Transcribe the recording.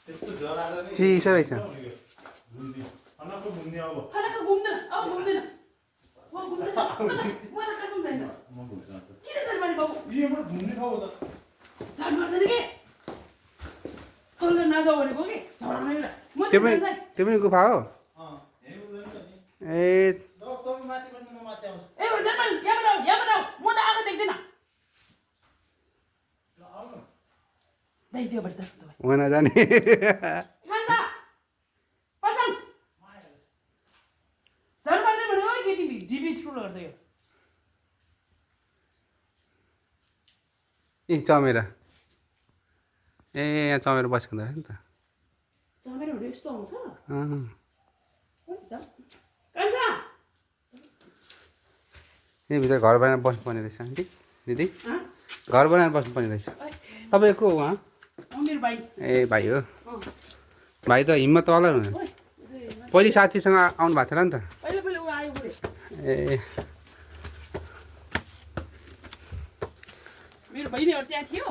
चिसो रहेछ खानाको घुम्ने अब खानाको घुम्दैन अब घुम्दैन म घुम्दैन मलाई कसम छैन म घुम्छु अन्त किन झर्मारी बाबु यहीँबाट घुम्ने ठाउँ हो त झन् मार्दैन के तल नजाऊ भनेको कि झर्मा एउटा म त्यो चाहिँ पनि जान्छ त्यो पनि गुफा हो यहीँ हुँदैन नि ए तपाईँ माथि बस्नु म माथि आउँछु ए झर्मा यहाँबाट आऊ म त आएको देख्दिनँ ल आउनु दाइ त्योबाट जानु तपाईँ हुन जाने खान्छ पचाङ झन् मार्दै भनेको केटी डिबी थ्रु गर्दै हो ए चमेरा ए यहाँ चमेरा बसेको हुँदो रहेछ नि त चमेरा हुँदै यस्तो आउँछ अँ। कान्छ यहीँभित्र घर बनाएर बस्नुपर्ने रहेछ आन्टी दिदी हाँ? घर बनाएर बस्नुपर्ने रहेछ तपाईँको उहाँ मेरो भाइ ए भाइ हो भाइ त हिम्मत वाला हुनु पहिले साथीसँग आउनु भएको थियो नि त पहिला पहिला ऊ आयो बुढे ए मेरो बहिनीहरू त्यहाँ थियो